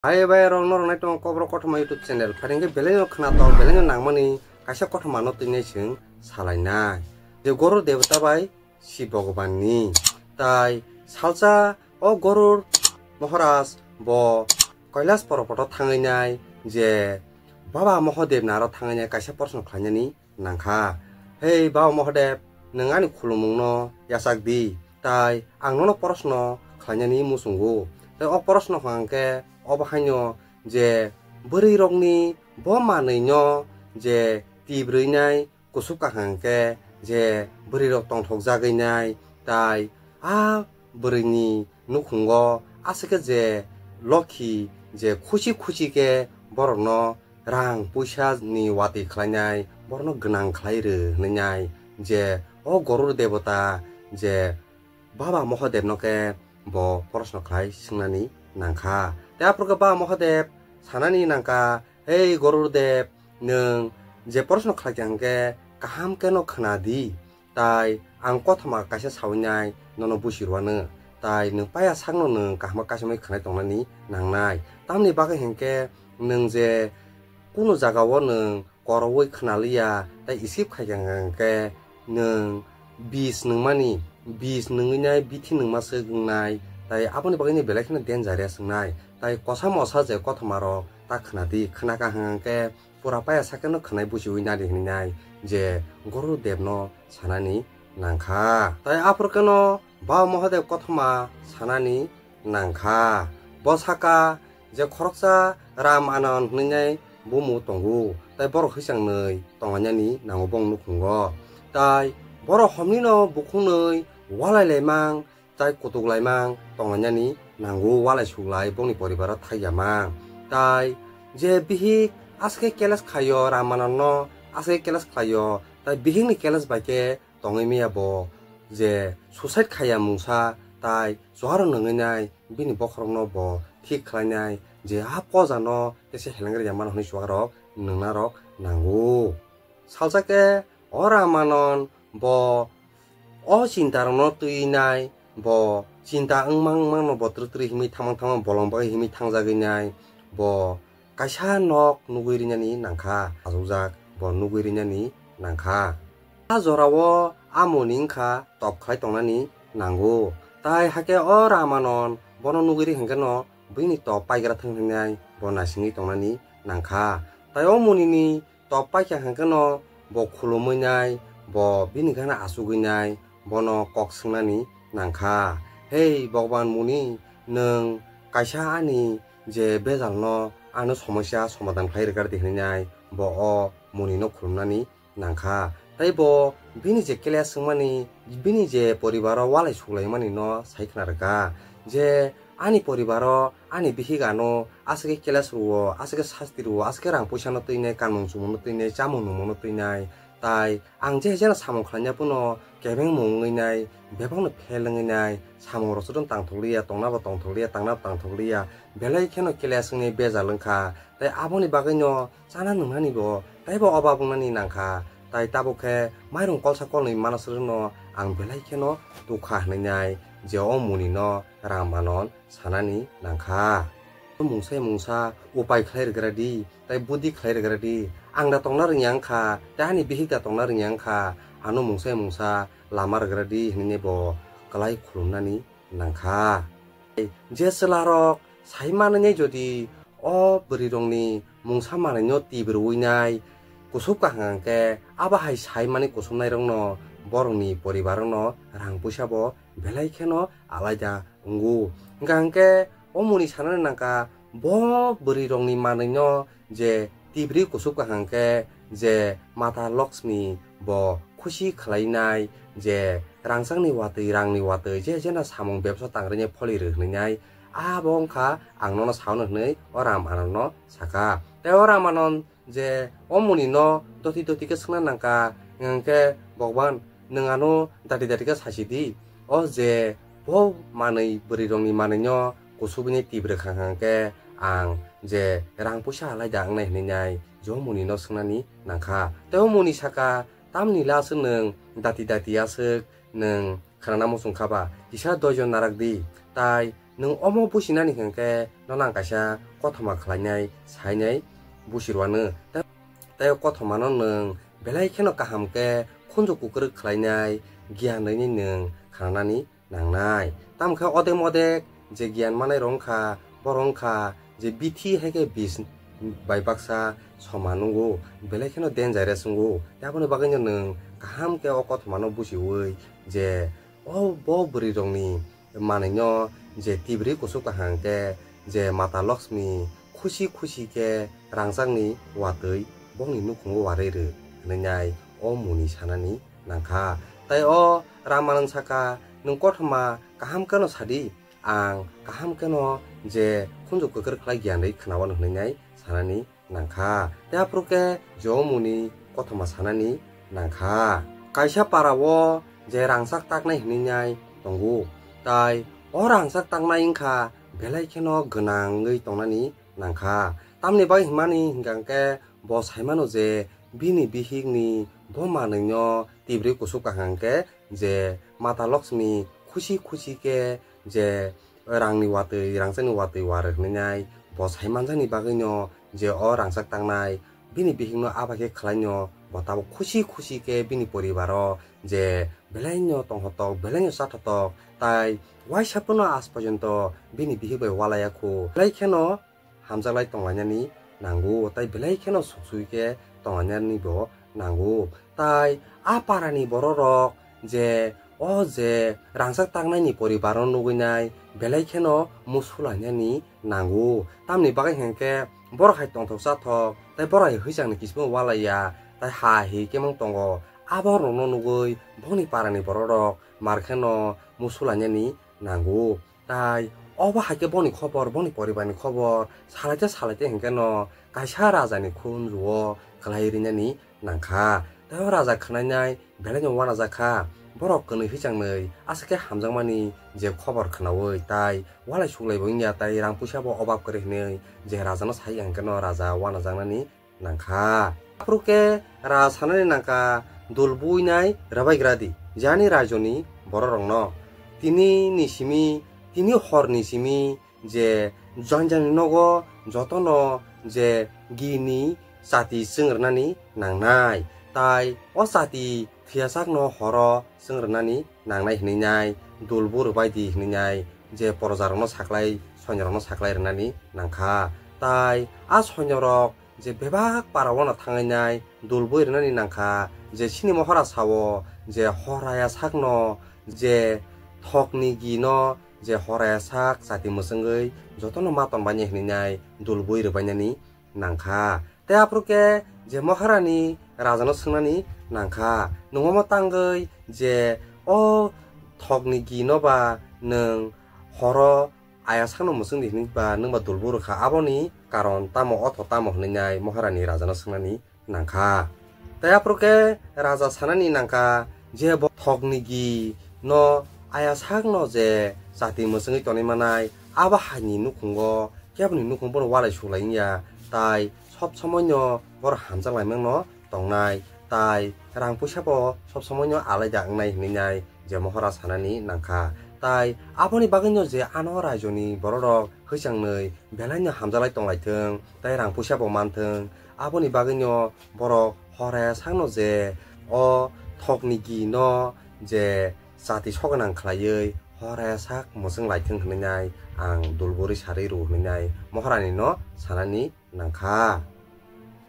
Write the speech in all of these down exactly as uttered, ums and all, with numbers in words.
Hai bai rok norok nai tongo Kokborok Kothoma YouTube channel. Pharing khe belai no khwnatok, belai no nangmani kaisa kothoma no twi nai chwng salai nai. Je Guru Devata bai Shiv Bhagwan ni. Tai salsa o Gorur Maharaj bo Kailas Porobot o thangwi nai je Baba Mahadev naro thangwi nai kaisa proshno khlainani nangkha. Hei Baba Mahadev, nwng ani khulumungno yachak di, tai ang nono proshno khlainani muchungo. Tai o proshno hwnkha khe obo haino je bwrwirokni bo manwino je tibrwi nai kuchuk kaham khe je bwrwirok tongthokjagwi nai, tai a bwrwini nukhungo aswk khe je lokhi je khuchi khuchi khe borokno rang puisa ni watwi khlainai, borokno gwnang khlai rw hwnwi nai je o Gorur Devata je Baba Mahadev no khe bo proshno khlai swngnani nangkha. Tei aphuru khe Baba Mahadev sanani nangkha, "Hei Gorur Dev, nwng je proshno khlai kha hwnkhe kaham khe no khwna di." Tai ang kothoma kaisa sawi nai nono busi rwano. Tai nwng paya sakno nwng kaham kaisa mai khwnai tongnani nangnai. Tamni bagwi hinkhe nwng je kunu jagao nwng koroi khwnaliya, tai isip khai kha hinkhe nwng bis nwngmani, bis nwngwi nai bithi nwngma swk wngnai. Tai aboni bagwi ni belai kheno dangerous wngnai. Tai kosa mosa je kothoma rok ta khwnadi, khwnakha hinkhe pura paya sakeno khwnai buchiwi nadi hwnwi nai je Guru Dev no sanani nangkha. Tai aphuru keno Baba Mahadev kothoma sanani nangkha. Bo saka je khoroksa Ram Anan hwnwi nai bumu tongo, tai borok hwichang nwi tonglainani nango bong nukhungo. Tai borok homnino bukhungnwi walai laimang, tai kutuk laimang tonglainani nango, walai suklai bongni poribaro thakyamang. Tai je bihik aswk khe keles khlaio, Ram Anan no aswk khe keles khlaio, tai bihikni keles bai khe tongwi maya bo je suicide khaiya mungsa, tai chuwaro nungwi nai bini bokhorokno bo thik khlainai je a pojano tese heleng rwya mano hwnwi chuwarok nungnarok nango. Salsa khe o Ram Anan bo o chinta rokno twi nai, bo chinta wngmang wngmang no bo twrwi twrwi himwi thangmang thangmang bolong bagwi himwi thangjagwi nai, bo kaisa nok nugwi rinani nangkha, achukjak bo nugwi rinani nangkha. A jorao a muni wngkha top khlai tongnani nango. Tai hakhe o Ram Anan bono nugwi ri hwnkhe no bini top paigra thang hinai bo naisingwi tongnani nangkha. Tai o munini top paikha hwnkhe no bo khulumwi nai, bo bini gana achugwi nai, bono kok swngnani nangkha, "Hei Bhagwan muni, nwng kaisa ani je bejalno ano somosya somadan khlai rwkha di," hwnwi nai bo o munino khulumnani nangkha. Tai bo bini je keles wngmani, bini je poribaro walai suklaimani no sai khna rwkha je ani poribaro ani bihik ano aswk khe keles rwo, aswk khe sasti rwo, aswk khe rang puisa no twi nai, kanmung chumung no twi nai, chamung nungmung no twi nai. Tai ang je jeno samung khlaina phano kebengmung wngwi nai, bebakno fail wngwi nai, samung rok jotono tangthok liya, tongna bo tangthok liya, tangna bo tangthok liya, belai kheno keles wngwi bejal wngkha. Tai aboni bagwino chana nungnani bo taibo obab wngnani nangkha. Tai tabuk khe mairung kolsa kolnwi manasrwkno ang belai kheno tukha hwnwi nai je o munino Ram Anan sanani nangkha. Mungsa mungsa upai khlai rwgra di, tai budi khlai rwgra di. Ang da tongna rwngya wngkha, tai ani bihik da tongna rwngya wngkha, ano mungsa mungsa lama rwgra di hwnwi bo kwlai khulumnani nangkha. Je chwlarok sai manwi jodi o bwrwirokni mungsa manwino tibirwi nai kusub kaham khe, abo hai sai mani kusubnairokno borokni poribarokno rang puisa bo belai kheno alaida wngo. Hwnkha hwnkhe o muni sanani nangkha, bo bwrwirokni manwino je tibri kusub kaham khe je Mata Lakshmi bo khusi khlainai, je rangchakni watwi, rangni watwi je jeno samung bebsa tangrinai pholi rw hwnwi nai, abo wngkha ang nono saono hwnwi o Ram Ananno sakha. Tei o Ram Anan je o muni no doti doti khe swngna nangkha, hwnkhe Bhagwan, nwng ano dati dati khe sasi di. O je bo manwi, bwrwi rokni manwi no kusubini tibra khang khang khe ang je rang puisa alai da wngnai hwnwi nai je o muni no swngnani nangkha. Tei o muni saka, "Tamni la aswk nwng dati dati aswk nwng khwnana muchung kha ba? Kisa doijon narak di, tai nwng omo businani hwnkhe no nang kaisa kothoma khlainai sainai busi rwano. Tei, tei o kothomano nwng belai kheno kaham khe khunju kukruk khlainai giyan rwinai nwng khnanani nangnai. Tamo khe odek modek je giyan manai rok wngkha, borok wngkha je bithi hai khe bis bai baksa soman wngo, belai kheno dangerous wngo. Tei aboni bagwino nwng kaham khe o kothomano busiwi je o bo bwrwi rokni manwino je tibri kuchuk kaham khe je Mata Lakshmi khusi khusi khe rangchakni watwi bongni nukhungo warwi rw hwnwi nai o muni sanani nangkha. Tai o Ramanan saka, "Nwng kothoma kaham kheno sadi, ang kaham kheno je khunju kwkrwk khlai giyan rwi khwnao," hwnwi nai sanani nangkha. Tei aphuru khe je o muni kothoma sanani nangkha. Kaisa para o je rangchak taknai hwnwi nai tongo, tai o rangchak taknai wngkha belai kheno gwnangwi tongnani nangkha. Tamni bagwi hwnmani hwnkha hwnkhe bo saimano je bini bihikni bo manwino tibri kuchuk kaham khe je Mata Lakshmi khusi khusi khe je rangni watwi, rangchakni watwi war hwnwi nai bo saimanjakni bagwino je o rangchak tangnai bini bihikno aba khe khlaino bo tabuk khusi khusi khe bini poribaro je belaino tongthotok, belaino chathotok, tai waisa phano aaj porjonto bini bihik bai walaya khu. Belai kheno hamjaklai tonglainani nango, tai belai kheno suksui khe tonglainani bo nango. Tai a parani bororok je o je rangchak taknaini poribaro nugwi nai belai kheno musulainani nango. Tamni bagwi hwnkhe borok hai tongthok chathok, tai borok hai hwichangni kichimo walaiya, tai ha hi kemang tongo. Aborokno nugwi boni parani bororok mar kheno musulainani nango. Tai obo hai khe boni khobor, boni poribarni khobor salaite salaite hwnkhe no kaisa rajani khunju-o kwlai rinani nangkha. Tai o raja khwnainai belaino uanajak kha. Borok kwnwi hwichangni aswk khe hamjakmani je khobor khwnaui tai walai suklai bo wngya, tai rang puisa bo obab kwrwi hwnwi je rajano sai hwnkhe no raja uanajaknani nangkha. Aphuru khe raja sanani nangkha, "Dul buinai rwbaigra di, je ani raijoni bororokno. Tini ni simi, tini horni simi je jani jani nogo jotono je gini chati chwng rwnani nangnai, tai o chati thwiyasakno horo chwng rwnani nangnai," hwnwi nai, "Dul bu rwbai di," hwnwi nai je porojarokno saklai, soinyorokno saklai rwnani nangkha. Tai a soinyorok je bebak para-o no thangainai dul bui rwnani nangkha, je chini mohora sao je horaya sakno, je thokni gino, je horaya sak chati mwchwngwi jotono ma tonbainai hwnwi nai dul bui rwbainani nangkha. Tei aphuru khe je moharani rajano swngnani nangkha, "Nwng omo tangwi je o thokni gino ba nwng horo aya sakno mwchwng di hwnwi ba nwng ba dul bu rwkha, aboni karon tamo, otho tamo?" hwnwi nai moharani rajano swngnani nangkha. Tei aphuru khe raja sanani nangkha je bo thokni gi no aya sakno je chati mwchwngwi tonwi manai, abo haini nukhungo keboni nukhung bono walai suklai wngya, tai sob somoino borok hamjak laimano tongnai, tai rang puisa bo sob somoino alaida wngnai hwnwi nai je mohora sanani nangkha. Tai aboni bagwino je ano raijoni bororok hwichangni belaino hamjalai tonglaithwng, tai rang puisa bo manthwng, aboni bagwino borok horaya sakno je o thokni gi no je chati sogwnang khlaiwi horaya sak mwchwng laithwng hwnwi nai ang dul bui rwi sarwi rw hwnwi nai moharani no sanani nangkha.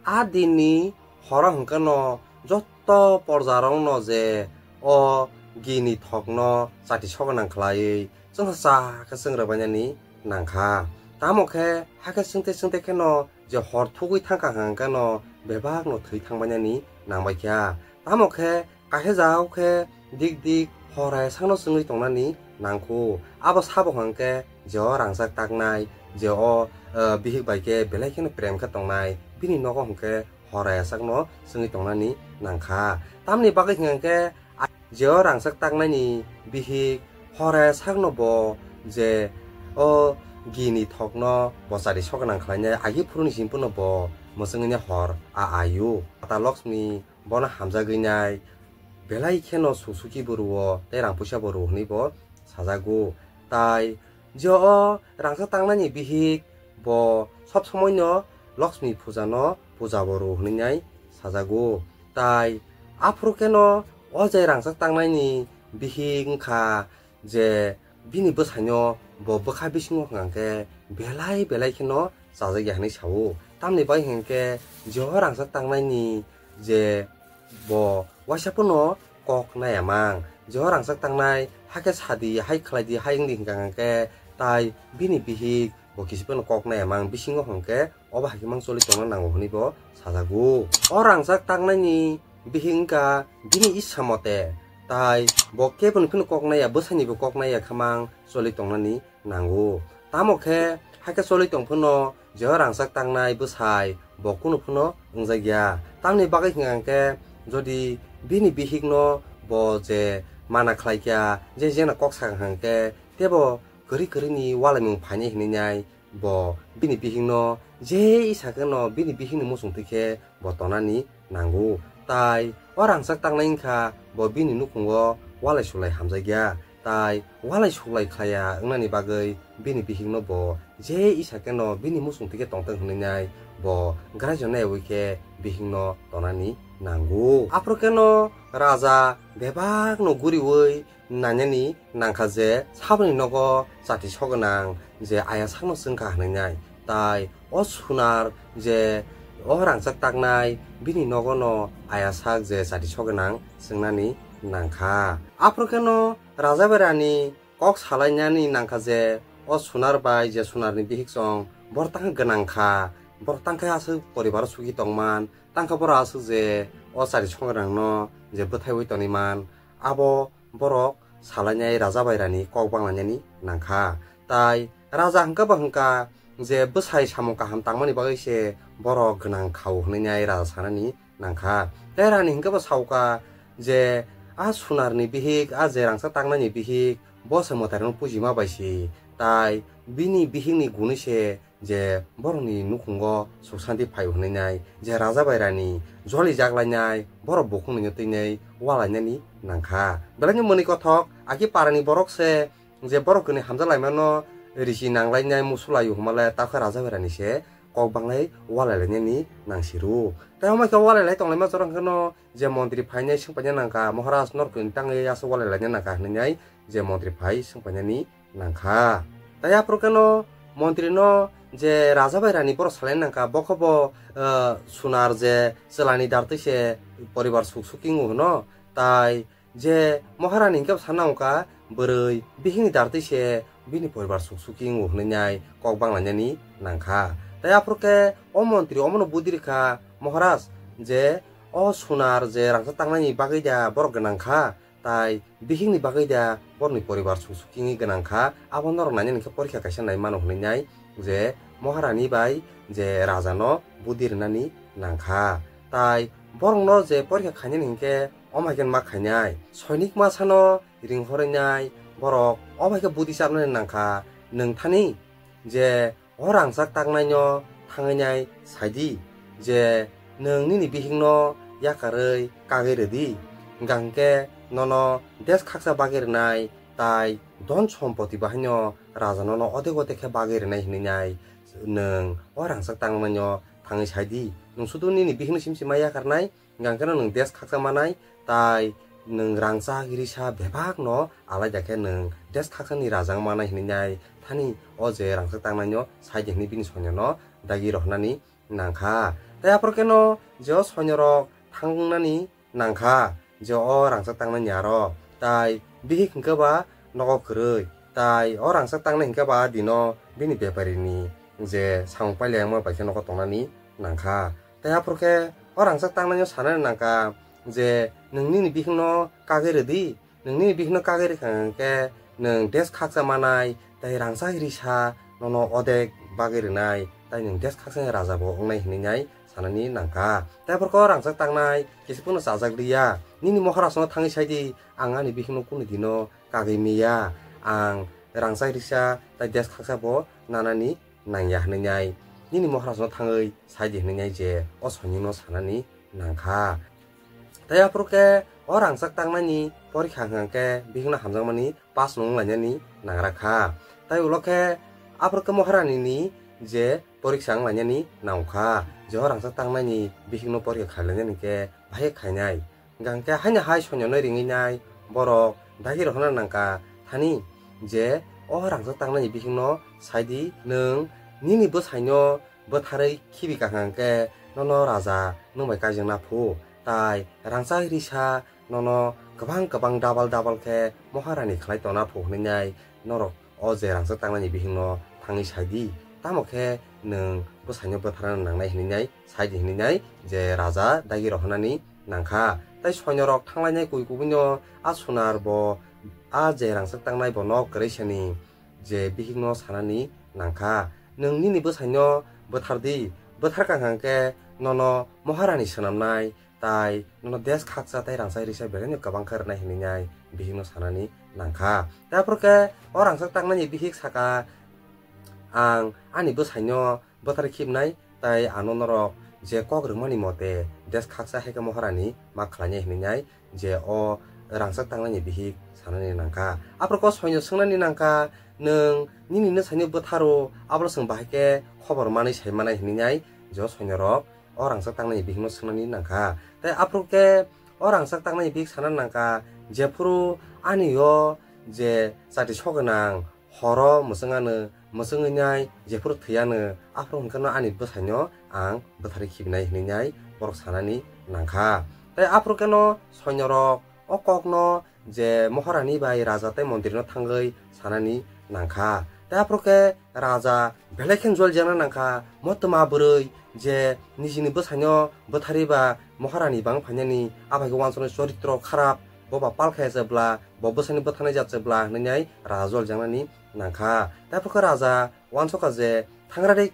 A dinni horo hwnkhe no joto porjarokno je o gini thokno chati sogwnang khlaiwi chwngsa khe chwng rwbainani nangkha. Tamo khe hakhe chwngte chwngte kheno je hor thugwi thangkha hwnkhe no bebakno thwi thangbainani nangbaikha. Tamo khe kaisa jagao khe dik dik horaya sakno chwngwi tongnani nangkhu. Abo sabo hwnkhe je o rangchak taknai, je o, eh, bihik bai khe belai kheno prem khe tongnai, bini nogo hwnkhe horaya sakno chwngwi tongnani nangkha. Tamni bagwi hwnkhe je o rangchak taknaini bihik horaya sakno bo je o gini thokno bo chati sogwnang khlainai, agi phuruni simi phano bo mwchwngwi hor a ayu. Mata Lakshmi bono hamjagwi nai, belai kheno suk suki bo rwo tei rang puisa bo rwo hwnwi bo sajago. Tai je o rangchak taknaini bihik Bo sob somoino Lakshmi puja no puja bo rw hwnwi nai sajago. Tai aphuru khe no o je rangchak tangnai ni bihik wngkha je bini bwsai no bo bwkha bisingo hwnkha khe belai belai khe no chajak ya hwnwi sao. Tamni bai hwnkha khe je o rangchak tangnai ni je bo waisa phano kok naya mang. Je o rangchak tangnai, hakhe sadi, hai khlai di, hai wng di hwnkha hwnkhe, tai bini bihik bo kisi phano kok naya mang, bisingo hwnkhe obo hai khe mang choli tongna nango hwnwi bo sajago. O rangchak tangnai ni bihik wngkha bini issa mote, tai bo keboni phano kok naya, bwsai ni bo kok naya khe mang choli tongnani nango. Tamo khe hakhe choli tong phano je o rangchak tangnai bwsai bo kunu phano wngjak ya. Tamni bagwi hwnkha hwnkhe jodi bini bihik no bo je mana khlai kha, je jena kok sakha hwnkhe tebo kwrwi kwrwi ni walaimung phainai hwnwi nai bo bini bihik no je isa khe no bini bihik ni muchung twi khe bo tonani nango. Tai o rangchak tangnai wngkha bo bini nukhungo walai sulai hamjak ya. Tai walai sulai khlaiya wngnani bagwi bini bihikno bo je isa kheno bini muchung twi khe tongthok hwnwi nai bo graijo naiwi khe bihikno tonani nango. Aphuru kheno raja bebakno guriwi nainani nangkha je saboni nogo chati sogwnang je ayasakno chwngkha hwnwi nai. Tai o sunar je o rangchak taknai bini nogono ayasak je chati sogwnang chwngnani nangkha. Aphuru kheno raja bai rani kok salainani nangkha je o sunar bai je sunarni bihik chong borok tangkhe gwnang kha, borok tangkhe aswk poribaro sugi tongman, tangkhe borok aswk je o chati sogwnangno je bwthaiwi toniman, abo borok salainai raja bai rani kok banglainani nangkha. Tai raja hwnkhe bo hwnkha je bwsai samung kaham tangmani bagwi se borok gwnang khao hwnwi nai raja sanani nangkha. Tai rani hwnkhe bo saukha je a sunarni bihik, a je rangchak taknani bihik, bo se mwtairokno pujima bai si, tai bini bihikni guni se je borokni nukhungo suk santi phaio hwnwi nai, je raja bai rani joli jak lainai, borok bukhukno twi nai walainani nangkha. Belai no mwnwi kothok, aki parani borok se je borok kwnwi hamjak laimano risi nang lainai, musu laio hwnma le, takhe raja bai rani se kok banglai walai lainani nang si rw. Tai omo khe walai lai tong laima jorong kheno je montri phainai swng paina nangkha, Maharaj norok kwnwi tangwi aswk walai laina nangkha hwnwi nai je montri phai swng painani nangkha. Tai aphuru kheno montri no je raja bai rani borok salai nangkha, bo khe bo, eh, sunar je chwlani dartwi se poribar suk suki wngo hwno. Tai je Maharani hwnkhe sana wngkha bwrwi bihikni dartwi se bini poribar suk suki wngo hwnwi nai kok banglainani nangkha. Tai aphuru khe o montri omono budi rwkha, Maharaj, je o sunar je rangchak taknani bagwi da borok gwnang kha, tai bihikni bagwi da borokni poribar suk suki wngwi gwnang kha, abo norok nainani khe porikha kaisa nai mano hwnwi nai je Maharani bai je rajano budi rwnani nangkha. Tai borokno je porikha khainani hinkhe omo hai khe ma khainai. Soinik masano ring horwi nai borok omo hai khe budi chapnani nangkha. Nwng thani je o rangchak taknaino thangwi nai sai di je nwng nini bihikno yakarwi kagwi rw di, hwnkha hwnkhe nono desh khaksa bagwi rwnai, tai don sompoti bahaino raja nono odek odek khe bagwi rwnai hwnwi nai nwng o rangchak taknaino thangwi sai di. Nwng sudu nini bihikno simi simi ma yakarnai, hwnkha hwnkhe no nwng desh khaksa manai, tai nwng rangchak risa bebak no alaida khe nwng desh khaksa ni raja wng manai hwnwi nai thani o je rangchak taknai no sai di hwnwi bini soino no dagi rohornani nangkha. Tai aphuru khe no je o soino rok thangnani nangkha je o rangchak taknai ni aro, tai bihik hwnkhe ba nogo kwrwi, tai o rangchak taknai hwnkhe ba dino bini bepari ni je samung pailai wngma bai khe nogo tongnani nangkha. Tai aphuru khe o rangchak taknaino sanani nangkha je nwng nini bihikno kagwi rw di, nwng nini bihikno kagwi rwkha hwnkhe nwng desh khaksa manai, tai rangchak risa nono odek bagwi rwnai, tai nwng desh khaksani raja bo wngnai hwnwi nai sanani nangkha. Tai aphuru khe o rangchak taknai kisa phano chajak liya, nini Maharajno thangwi sai di, ang ani bihikno kunu dino kagwi miya, ang rangchak risa tai desh khaksa bo nanani nangya hwnwi nai nini Maharajno thangwi sai di hwnwi nai je o soinino sanani nangkha. Tai aphuru khe o rangchak taknaini porikha hwnkha khe bihikno hamjakmani pass no wng lainani nangra kha. Tai ulo khe aphuru khe Maharani ni je poriksa wng lainani nangkha, je o rangchak tangnaini bihikno porikha khlai lainani khe bahai khainai. Hingkha hwnkhe haino hai soinonai ringwi nai borok dagi rohorna nangkha thani je o rangchak tangnaini bihikno saidi, nwng nini bwsaino bwtharwi khibi kaham khe nono raja nwng bai kaijakna phu, tai rangchak risa nono kwbang kwbang double double khe moharani khlai tongna phu hwnwi nai norok o je rangchak tangnaini bihikno thangwi saidi, tamo khe nwng bwsaino bwtharna nangnai hwnwi nai saidi hwnwi nai je raja dagi rohornani nangkha. Tai soinorok thanglainai kui kubuino a sunar bo a je rangchak tangnai bono kwrwisani je bihikno sanani nangkha, "Nwng nini bwsaino bwthardi, bwthar kha hwnkhe nono moharani swnamnai, tai nono desh khaksa tai rangchak risa belaino kwbang khe rwnai," hwnwi nai bihikno sanani nangkha. Tai aphuru khe o rangchak tangnaini bihik saka, "Ang ani bwsaino bwtharwi khibnai, tai ano norok je kok rwmani mote desh khaksa hai khe moharani ma khlainai," hwnwi nai je o rangchak tangnaini bihik sanani nangkha. Aphuru khe o soino swngnani nangkha, "Nwng nini nwsaino bwtharo, abo chwng bahai khe khobor manwi sai manai," hwnwi nai je o soinorok o rangchak tangnaini bihikno swngnani nangkha. Tai aphuru khe o rangchak tangnaini bihik sanani nangkha, "Jephuru ani o je chati sogwnang horo mwchwng ano, mwchwngwi nai jephuru thwi ano, aphuru hwnkhe no ani bwsaino ang bwtharwi khibinai," hwnwi nai borok sanani nangkha. Tai aphuru khe no soinorok o kokno je moharani bai raja tai montrino thangwi sanani nangkha. Tai aphuru khe raja belai khe joljakna nangkha, "Motoma bwrwi je nijini bwsaino bwtharwi ba moharani bang phainani, abai khe wansuknai choritro kharap, bo ba pal khaya se bla, bo bwsaino bwtharnai jat se bla," hwnwi nai raja joljaknani nangkha. Tai aphuru khe raja wansukha je, "Thangradik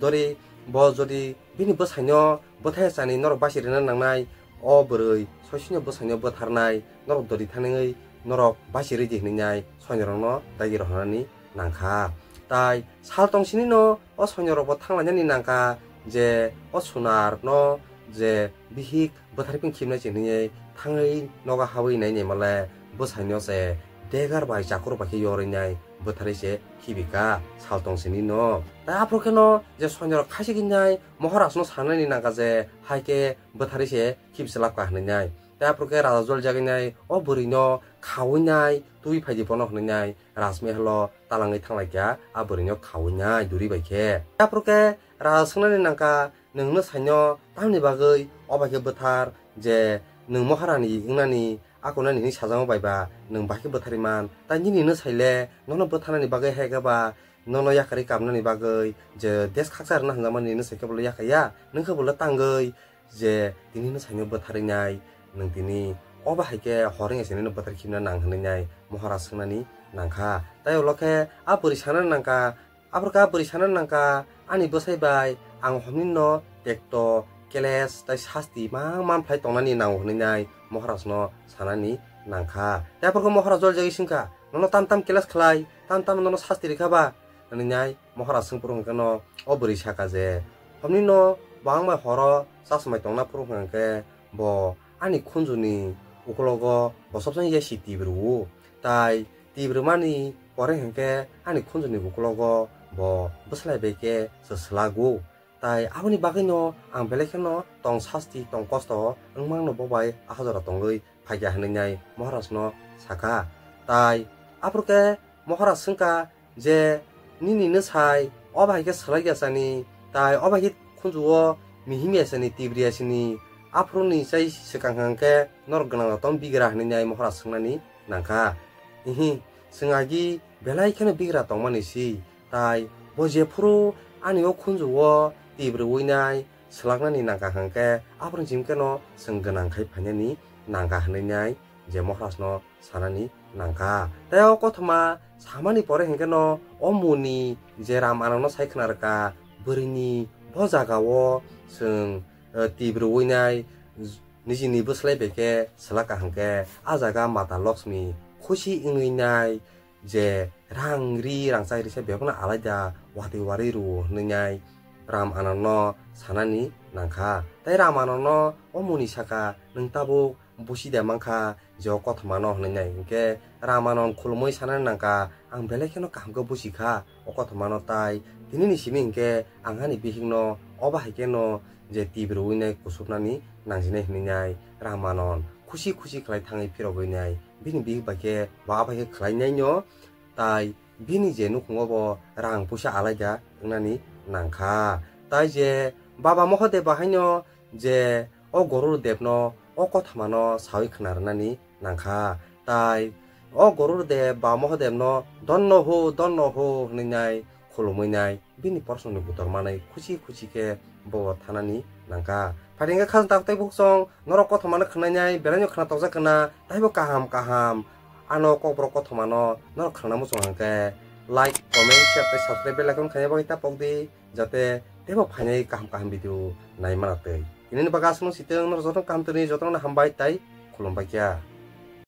dori, bo jodi bini bwsaino bwthai chani norok basi rwna nangnai, o bwrwi soisino bwsaino bwtharnai norok dori thangwi norok basi rwdi," hwnwi nai soinorokno dagi rohornani nangkha. Tai sal tong sini no o soinorokbo thanglainani nangkha je o sunarno je bihik bwtharwi phano khibnai se hwnwi thangwi nogo habwi nainai male bwsaino se degar bai chakur bai khe yorwi nai bwtharwi se khibika sal tong sini no. Tai aphuru khe no je soinorok khaisik nai moharasno sanani nangkha je hai khe bwtharwi se khibichlak ka hwnwi nai. Tai aphuru khe raja joljagwi nai o bwrwino khaui nai twi phaidi bono hwnwi nai rajmehalo talangwi thanglaikha a bwrwino khaui nai duri bai khe. Tai aphuru khe raja swngnani nangkha, "Nwng nwsaino tamni bagwi o bai khe bwthar je nwng moharani wngnani akonani hinwi sajamo bai ba nwng bai khe bwtharwi man? Tai nini nwsai le nono bwtharnani bagwi hai khe ba nono yakarwi kamnani bagwi je desh khaksa rwna hwnjakmani nwsai khe bole yakaya, nwng khe bole tangwi je tini nwsaino bwtharwi nai, nwng tini o bahai khe hor wngya se nini bwtharwi khibna nang," hwnwi nai moharaj swngnani nangkha. Tai ulo khe a bwrwi sana nangkha, aphuru khe a bwrwi sana nangkha, "Ani bwsai bai ang homni no tekto, keles tai sasti ma man phlai tongnani nango," hwnwi nai moharajno sanani nangkha. Tai aphuru khe moharaj joljagwi swngkha, "Nono tam tam keles khlai, tam tam nono sasti rwkha ba?" hwnwi nai moharaj swngphuru hwnkhe no o bwrwi saka je, "Homni no bo ang bai horo chasmai tongna phuru hwnkhe bo ani khunjuni ukulogo bo sobsani yasi tibru o, tai tibrumani pore hwnkhe ani khunjuni ukulogo bo bwslai bai khe se swlago. Tai aboni bagwino ang belai kheno tong sasti, tong kosto wngmano bo bai aha jora tongwi phaikha," hwnwi nai moharajno sakha. Tai aphuru khe moharaj swngkha je, "Nini nwsai o bahai khe swlai yachani, tai o bahai khe khunju-o mihim yachani, tibri yachani, aphuruni chai swkang hwnkhe norok gwnang rok tong bigra?" hwnwi nai moharaj swngnani nangkha. "Ihi, chwng agi belai kheno bigra tongmani si, tai bo jephuru ani o khunju-o tibrwi nai swlaknani nangkha hwnkhe, aphuru jim kheno chwng gwnang khai phainani nangkha," hwnwi nai je moharajno sanani nangkha. Tai o kothoma samani pore hwnkhe no o muni je Ram Anangno sai khna rwkha, bwrwini bo jaga-o chwng, eh, tibrwi nai nijini bwslai bai khe swlak kaham khe, a jaga Mata Lakshmi khusi wngwi nai je rang ri rangchak risa bebakno alaida watwi warwi rwo hwnwi nai Ram Anangno sanani nangkha. Tai Ram Anangno o muni saka, "Nwng tabuk busi de mankha je o kothomano hwnwi nai. Hinkhe Ramanon khulumui sanani nangkha, "Ang belai kheno kaham khe busi kha o kothomano, tai tinini simi hinkhe ang ani bihikno obo hai kheno je tibirwi nai kusupnani nangjinai," hwnwi nai Ramanon khusi khusi khlai thangwi phirogwi nai. Bini bihik bai khe bo abai khe khlai naino, tai bini je nukhungo bo rang puisa alaida wngnani nangkha. Tai je Baba Mohodev bahaino je o Gorur Devno o kothomano sawi khna rwnani nangkha. Tai o Gorur Dev ba Mohodevno "Donno ho, donno ho" hwnwi nai khulumwi nai bini porsongni butor manwi khusi khusi khe bo thanani nangkha. Phaidi hwnkhe khajang tak tei buksong norok kothomano khwnai nai belaino khna tokjak khna taibo kaham kaham ano kokborok kothomano norok khna muchung hwnkhe like, comment, share tei subscribe bell icon khaina bagwi ta pokdi, jate teibo phainai kaham kaham video nai mana twi. Tinini bagwi aswkno sitwng, norok jotono kaham twnwi jotono hambai tai khulumbai kha.